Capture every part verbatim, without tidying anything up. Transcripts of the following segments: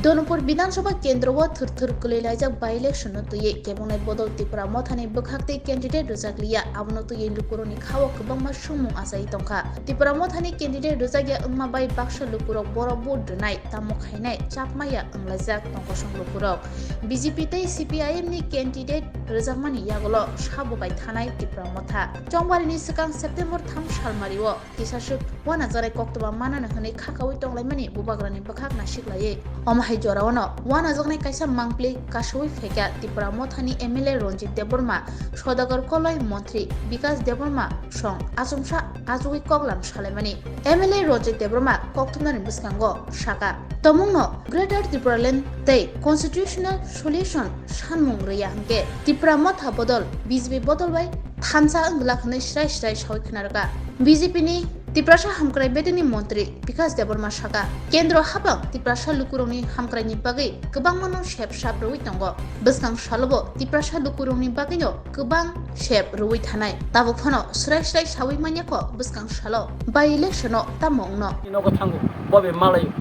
Donopur Bidhan Sabha kendro o thwrthwr kwlwi laijak by-election no twiwi kebongnai bodol Tipra Mothani bwkhak tei candidate rwjak liya, abono twiwi lukurokni khao kwbangma swngmung achai tongkha. Tipra Mothani candidate rwjakya wngma bai baksa lukurok borok vote rwnai, tamo khainai chapmaya wnglaijak tongkosong lukurok. B J P tei C P I M ni candidate rwjakmani yagulo sabo bai thanai Tipra Motha. Chongbarini swkang September tham salmario kisaswk uanajaknai koktwma manano hwnwi khakaui tonglaimani bubagrani bwkhak nasiklaiwi. Omo hai jorao no uanajaknai kaisa mangpli kasaui phaikha Tipra Mothani M L A Ranjit Debbarma, Sodagar Koloi Montri Bikas Debbarma song achomsa achugwi koklam salaimani. M L A Ranjit Debbarma kokthumnani bwskango saka, tomungno Greater Tipraland tei Constitutional Solution sanmung rwya hwnkhe Tipra Motha bodol B J P bodol bai thansa wng glak hwnwi srai srai saui khna rwkha. B J P ni Tiprasa Hamkrai Bedeni Montri Bikas Debbarma saka, kendro hapang Tiprasa lukurokni hamkraini bagwi kwbangmano sep sap rwui tongo. Bwskang salobo Tiprasa lukurokni bagwino kwbang sep rwui thanai. Tabuk phano srai srai saui manya kho bwskang salo by-election-o tamo wngno. Nogo thango, bobe malayo.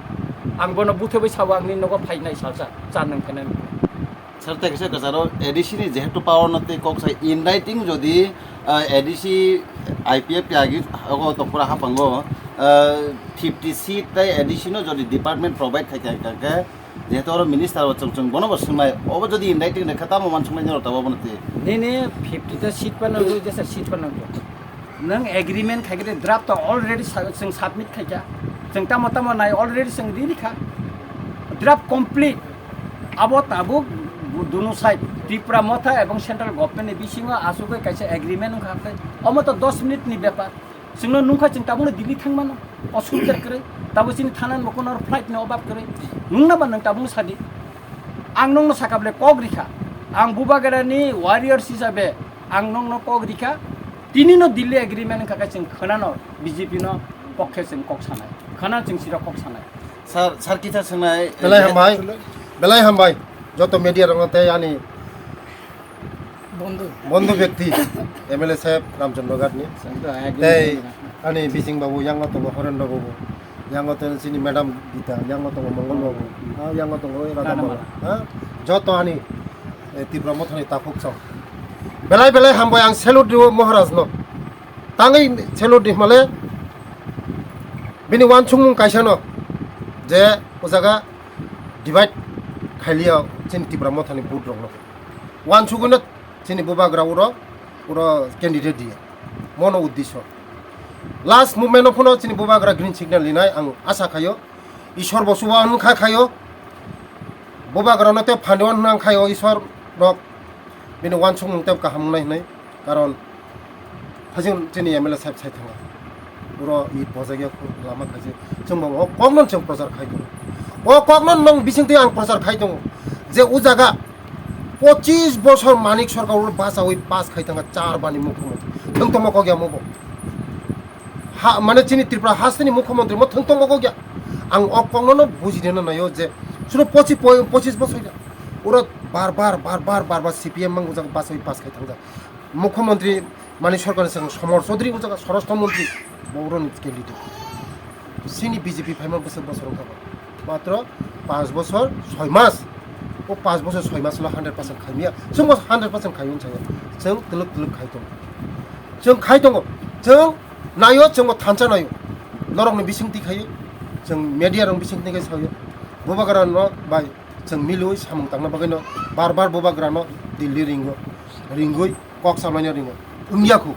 Ang bono buthebwi sabo, angni nogo phainai salsa, cha nang phainai. Sir, tei kaisa kwcharo A D C ni jehetu power no tei kok sai in writing jodi, ah, A D C I P F ni agi ogo tongphuru haphango, ah, fifty seat tei A D C no jodi department provide khai kha, kha, kha, jehetu oro minister o chwng chwng bono bo swngnai, obo jodi in writing rekha tamo uansuknai norok tabuk abono twi. Nini fifty ta seat pa nangwi, jesa seat pa nangwi. Nwng agreement khai khe draft to already sa-, chwng submit khai kha. Chwng tamo tamo nai already chwng riri kha. Draft complete. Abo tabuk dunu side Tripura Motha ebong central government ni bisingo asugwi kaisa agreement wngkha khe. Omo to dos minute ni bepar. Chwngno nungkha chwng tabukno Delhi thangmano. Osubida kwrwi. Tabuk chini thana ni bokhorok flight ni obab kwrwi. Nungna ba nwng tabukno sadi. Ang nongno sakha bole kok rikha. Ang Bubagrani warriors hisabe ang nongno kok rikha. Tini no Delhi agreement wngkha khe chwng khwnano B J P no pokhe chwng kok sanai. Khwnano chwng siro kok sanai. Sir, sir kisa swngnai, Belai eh, hambai. Belai hambai. Joto media rokno tei ani Bondhu. Bondhu byakti, M L A saheb Ramchandra Ghat ni. Tei ani bising babu, yango tongo Horendra babu, yango tongo chini madam Gita, yango tongo Mongol babu, ah, yango tongo Radha Mala. Radha Mala. Ah, joto ani, eh, Tipra Mothani takhuk chong. Belai belai hambai ang salute rio Maharaj no. Tangwi salute di himale bini uansukmung kaisa no je o jaga divide khailiya chini Tipra Mothani vote rok no. Uansugwi no chini Bubagra uro, uro candidate diya. Mono uddisyo. Last moment o phano chini Bubagra green signal rinai ang asa khayo. Isor bo chuba hwn kha khayo. Bubagra no tei phani hwn khayo Isor rok. Bini uansukmung tei kaham wngnai hwnwi. Karon Hajing chini M L A sahib sai thanga. Uro i bojak ya khu lama khaijak. Chwng bo o kokno chwng prochar khai tongo. O kokno nong bising twi ang prochar khai tongo. Je o jaga pochis bosor Manik Sarkar uro bachawi pass khai thanga char bani mukhyamantri. Thwng tongma kok ya mo bo. Ha, mane chini Tripura hasteni mukhyamantri mo thwng tongma kok ya. Ang o kokno no bujineno naio je suno pochi-, po-, pochis bosor ya. Uro bar bar, bar bar, bar bar C P M mang o jaga bachawi pass khai thangjak. Mukhyamantri Manik Sarkarni swkang Somar Chaudhary o jaga Swarashtra Mantri, bo oroni candidate. Chini B J P phaima bwswk bosor wngkha bo. Matro panch bosor soi mas. O panch bosor soi mas lo hundred percent khaimya. Chwng bo hundred percent khaio wngchaya. Chwng twlwk twlwk khai tongo. Chwng khai tongo. Chwng naio, chwng bo thansa naio. Norokni bisingtwi khaio. Chwng media rokni bisingtwi khai saio. Bubagra no bai Chwng milwi samung tangna bagwino bar bar Bubagrano Delhi ringo, ringwi kok salaina ringo. Wngya khu.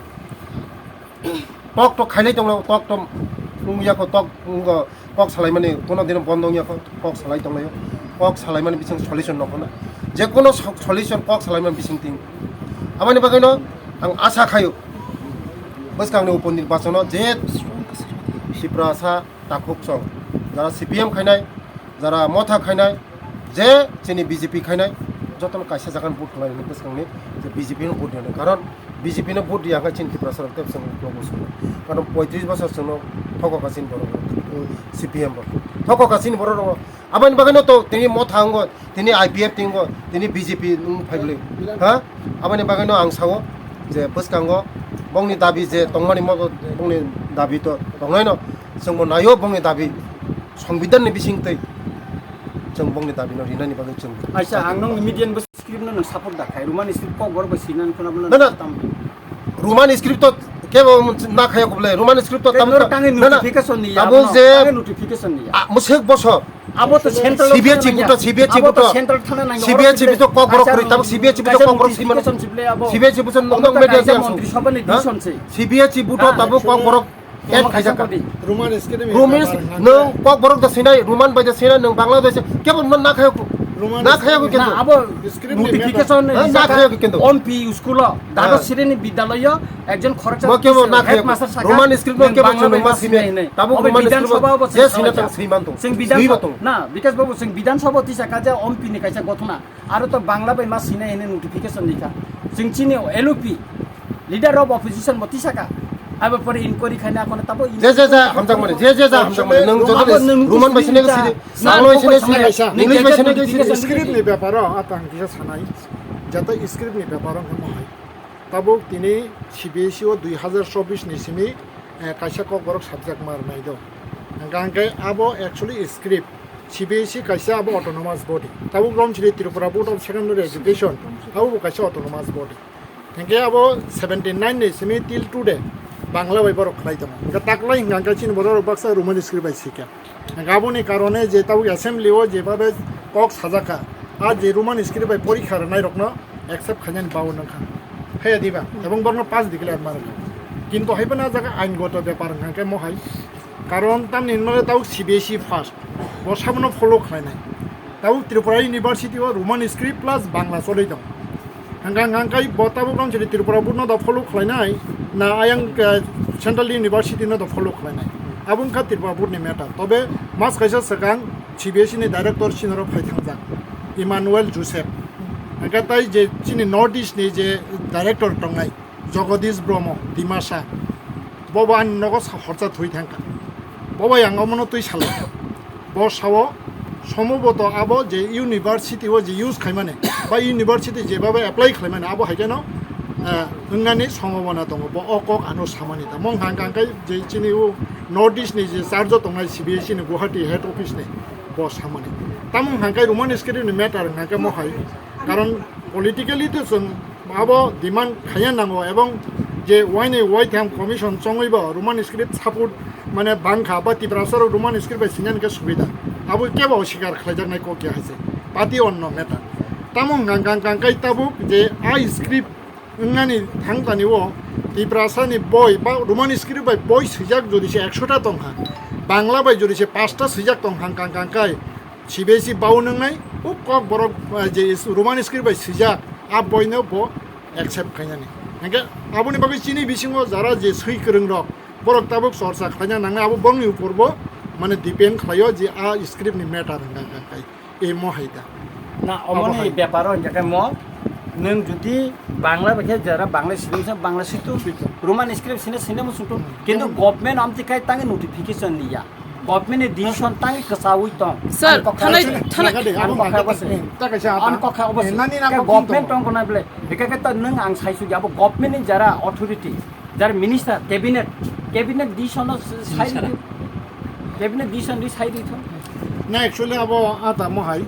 Tok tok khainai tongno, tok tok wngya khu, tok wnggo, kok salaimani kono dino bondo wngya khu, kok salai tonglaio. Kok salaimani bising solution nokhono. Je kono so-, solution kok salaimani bising ting. Aboni bagwino ang asa khaio. Bwskangni uponirbachano je Tiprasa takhuk chong, jara C P M khainai, jara motha khainai, je chini B J P khainai, jotono kaisa jaga ni vote khlai hwnwi bwskangni je B J P no vote rwna. Karon B J P no vote rwya hwnkhe chini Tiprasa rok tei chwng no bo swngo. Karon poitris bosor chwngno thokokha chini borok rok, C P M rok thokokha chini borok rok. Aboni bagwino to tini motha wngo, tini I P F tongo, tini B J P wng phai bwlwi. Ha? Aboni bagwino ang sao je bwskango bongni dabi je tongmani mo bongni dabi to tongnaino. Chwngbo naio bongni dabi, Songbidanni bisingtwi Chwng bongni dabi no rinani bagwi chwng. Aisa, ang nong median bo script no nang support da khai. Roman script kok borok bo sinan khuna bono. Na, na. Tam. Roman script to kebo na khaya kuble. Roman script to tamo tang na, na. Notification ni ya. Abo je notification ni ya. Musik boso. Abo to central C B H E buto, C B H E buto. Central thana nang. C B H E buto kok borok kori, tamo C B H E buto kok borok siman. C B H E buto nong media. Montri sabha ni decision se. C B H E buto tamo kok borok Ek khaijak ka. Roman script ni Roman bepar, nwng kok borok da sinai, Roman bai da sinai, nwng Bangla bai se, kebo na, na khayok. Roman na khayok script kento. Na, abo script ni notification bepar. Ni na khayok kento. Ompi school o, dado sreni bidyaloyo, ekjon khoroksa teacher, headmaster saka, Roman script no kebo chwng ma sinai. Tabo Roman script je sinai tang swiman tong. Sing Bidhan Sabha, na, Bikash Babu, sing Bidhan Sabha tisa kaja Ompi ni kaisa gothona. Aro to Bangla bai ma sinai hwnwi notification ni kha. Chwng chini L O P, leader of opposition bo tisa kha. Abo pore inquiry khaina akono tabo je, je, je, hamjak mani, je, je, je, hamjak mani. Nwng joto Roman bai sinai sidi. Nang bai sinai sidi. English bai sinai sidi. Script ni beparo atang kisa sanai. Jata script ni beparo kamo hai. Tabuk tini C B S E o dui hazar chobbish ni simi, eh, kaisa kokborok subject ma rwnai do. Hwnkha hwnkhe abo actually script. C B S E kaisa abo autonomous body. Tabuk Romchili Tripura Board of Secondary Education, abo bo kaisa autonomous body. Hwnkhe abo seventy nine ni simi till today Bangla bai borok khlai tongo. Hwnkhe taklai hwnkha hwnkhe chini borok baksa Roman script bai sikha. Hwnkhe aboni karone je tabuk assembly o jebabe kok sajakha, a je Roman script bai porikha rwnairokno accept khainani bawo nangkha. Haya diba? Ebong borokno pass declare ma rwkha. Kintu haiphano a jaga aingoto bepar hwnkha hwnkhe mohai. Karon tamni hinmale tabuk C B S E first. Bo sabono follow khlainai. Tabuk Tripura University o Roman script plus Bangla cholwi tong. Hwnkha hwnkha bo tabuk Romchili Tripura Board no da follow khlainai, na ayang, eh, Central University no da follow khlainai. Abo wngkha Tripura Board ni matter. Tobe mas kaisa swkang C B S E ni director sinoro phai thangjak, Emmanuel Joseph. Hwnkha tai je chini North East ni je director tongnai, Jagadish Brahma, Dimasa, bo bo ani nogo sa-, horsa thwi thangkha. Bo bai ang omono twi salai. Bo sao, somoboto abo je university o je use khaimani, ba university jebaba apply khlaimani, abo hai kheno, eh, wngnani sombhabona tongo. Bo o kok ano samani ta. Mong hang kang kai je chini o North East ni je charge o tongnai C B S E ni Guwahati head office ni bo samani. Tamung hang kai Roman script ni matter hang kai mo hai. Karon politically to chwng abo demand khaiya nango, ebong je waini waitham commission chongwi bo Roman script support mane bangkha ba Tiprasa rok Roman script bai singyan khe subida, abo kebo sikar khlaijaknai kok ya hai se party onno matter. Tamo hwnkha hwnkha hwnkha kai tabuk je a script wngnani thangtani o Tiprasa ni boi ba Roman script bai boi swijak jodi se ekso ta tongkha, Bangla bai jodi se paanch ta swijak tongkha hwnkha hwnkha kai C B S E bau nwngnai, o kok borok, eh, je is-, Roman script bai swijak, a boino bo accept khainani. Hingke aboni bagwi chini bisingo jara je swi kwrwng rok, borok tabuk chorcha khlaina nangnai, abo borokni upor bo mane depend khlaio je a script ni matter hwnka hwnka khai, e mo hai da. Na, omoni beparo hingke mo, nwng jodi Bangla bai khe jara Bangla sini se Bangla situ, Roman script sini sini mo sutu, kintu government amtwi khai tangi notification liya. Government ni decision tang kwchaui tong. Sir, thanai, thanai. Ang kokha obo se. Ang kokha obo se. Nani na government tong kona ble. Beka ke to nwng ang sai sugi abo government ni jara authority, jara minister, cabinet, cabinet decision no sai di. Cabinet decision di sai di thong. Na actually abo ata mo hai.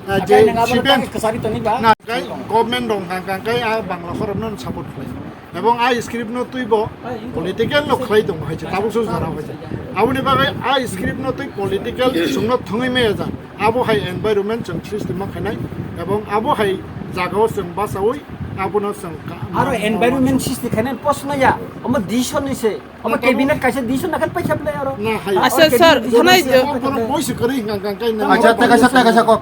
Ah, je nang abo tang kwchari toni ba. Na kai government dong kang kang kai a Bangla khorok no support khlai. Ebong a script no twi bo political no khlai tong hai se, tabuk so jora hai se. Aboni bagwi a script no twi political sung no thwngwi maya ja. Abo hai environment chwng sristi ma khainai, ebong abo hai jaga o chwng bachaui abono chwng ka-, aro ma-, environment sristi khainai post no ya, omo decision ni se, omo cabinet kaisa decision nakan paisa play aro. Na hai. Asa sir, thanai. Abo kono poisa kwrwi hwnkha hwnkha kai na. Acha, tei kaisa, tei kaisa kok.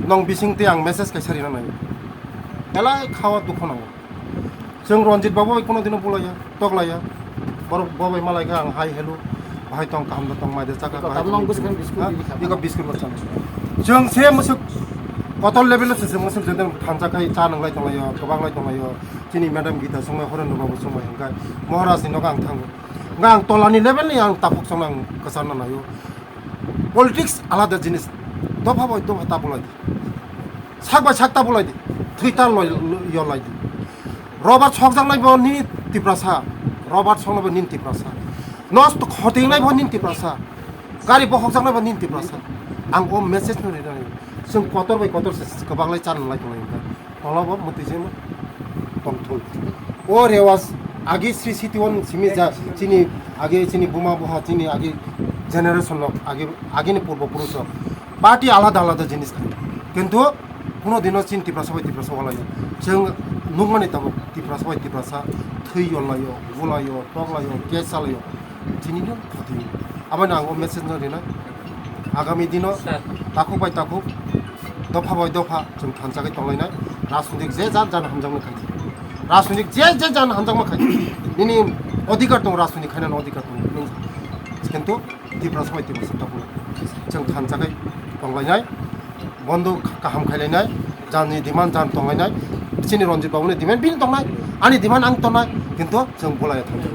Nong bising tei ang message kaisa rina nai. Belai khawa dukho nango. Chwng Ranjit babu bai kuno dino bulaiya, toklaiya. Borok bo bai malai kha ang hai hello. Bahai tong kaham da tong mai de chakha. Iko bahai tabuk tong. Ang bwswk biscuit ha? Iko biscuit bo chana. Chwng se musuk kotor level o se musuk jete thansa khai cha nang lai tong laio, kwbang lai tong laio. Chini madam Gita songmai horen no babu songmai hingkai. Maharaj ni nogo ang thango. Nga ang tolani level ni ang tapuk song ang kwchar na naio. Politics alada jinis. Dopha bai dopha ta bulai di. Sak bai sak ta bulai di. Thwi ta loi, loi, yo lai di. Robert sokjak nai bo nini Tiprasa. Robert soknai bo nini Tiprasa. Nos to khoting nai bo nini Tiprasa. Gari bo hokjak nai bo nini Tiprasa. Ang o message no rinani. Chwng kotor bai kotor se kwbang lai chana lai tonglai wngkha. Tolabo mwtwi se tongthung. O rewas agi sri siti on simi ja chini agi chini buma buha chini agi generation rok agi agini purbo purush rok party alada alada jinis khai. Kintu kuno dino chini Tiprasa bai Tiprasa walayo. Chwng nukmani tabuk Tiprasa bai Tiprasa thwi yolayo, bulayo, toklayo, case salayo. Chini no khati. Abani ang o message no rinai. Agami dino takhuk bai takhuk, dopha bai dopha chwng thansa khai tonglainai. Rajnitik je jan jan hamjakma khai. Rajnitik je je jan hamjakma khai. Nini odhikar tong, rajnitik khainani odhikar tong. Kintu Tiprasa bai Tiprasa tonglainai. Chwng thansa khai tonglainai. Bondo kaham khailainai. Jani demand jan tonglainai. Chini Ranjit Babu ni demand bini tongnai. Ani demand ang tongnai. Kintu chwng bulai thansa.